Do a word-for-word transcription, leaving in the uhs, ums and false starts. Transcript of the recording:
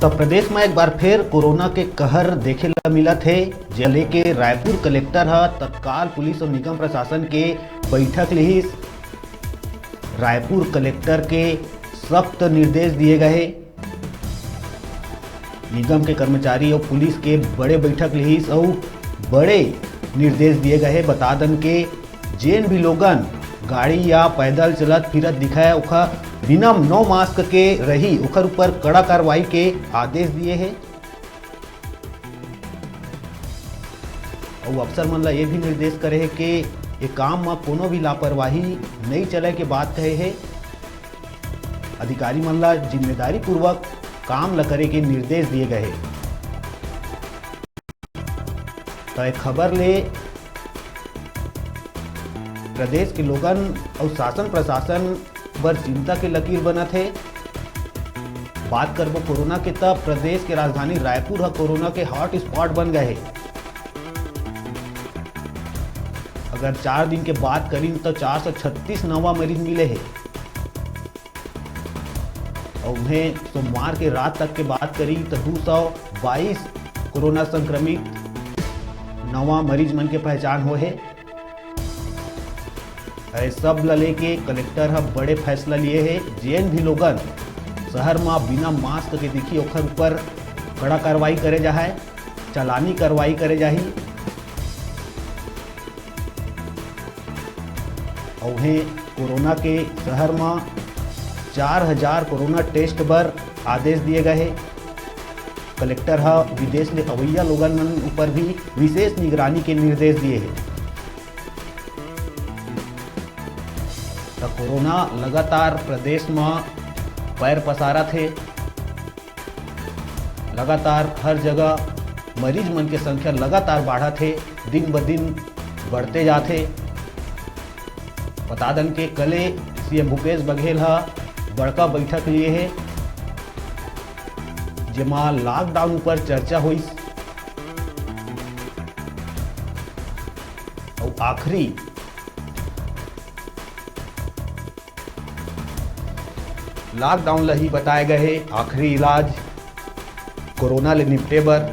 तो प्रदेश में एक बार फिर कोरोना के कहर देखे ला मिलत हे, जे लेके रायपुर कलेक्टर ह तत्काल पुलिस और निगम प्रशासन के बैठक लिहिस। रायपुर कलेक्टर के सख्त निर्देश दिए गए हे। निगम के कर्मचारी और पुलिस के बड़े बैठक लिहिस अउ बड़े निर्देश दिए गए हे। बता दन के जेन भी लोगन गाड़ी या पैदल चलत फिरत दिखय, ओखर बिना नो मास्क के रही, ओखर ऊपर कड़ा कार्रवाई के आदेश दिए हे। अउ अफसर मन ला ये भी निर्देश करे हे कि ये काम म कोनो भी लापरवाही नइ चले के बात कहे हे। अधिकारी मन ला जिम्मेदारी पूर्वक काम ला करे के निर्देश दिए गए हे। तो ये खबर ले प्रदेश के लोगन अउ शासन प्रशासन बर चिंता के लकीर बनत हे। बात करबो कोरोना के, तब प्रदेश के राजधानी रायपुर ह कोरोना के हॉट स्पॉट बन गए हे। अगर चार दिन के बात करिन, तो चार सौ छत्तीस नवा मरीज मिले हे। और उहें सोमवार के रात तक के बात करी, तो दो सौ बाईस कोरोना संक्रमित नवा मरीज मन के पहचान होए हे। ए सब ल लेके कलेक्टर ह बड़े फैसला लिए हे। जेन भी लोगन शहर म बिना मास्क के दिखी, ओखर ऊपर कड़ा कार्रवाई करे जाहै, चालानी कार्रवाई करे जाही। अउ उहें कोरोना के शहर म चार हजार कोरोना टेस्ट बर आदेश दिए गए हे। कलेक्टर ह विदेश ले अवइया लोगन मन ऊपर भी विशेष निगरानी के निर्देश दिए हे। त कोरोना लगातार प्रदेश म पैर पसारत हे। लगातार हर जगह मरीज मन के संख्या लगातार बाढ़त हे, दिन ब दिन बढ़ते जात हे। बता दन के कले सीएम भूपेश बघेल ह बड़का बैठक लिए हे, जेमा लॉकडाउन ऊपर चर्चा होइस। अउ आखिरी लॉकडाउन ल ही बताए गए हे आखिरी इलाज। कोरोना ले निपटे बर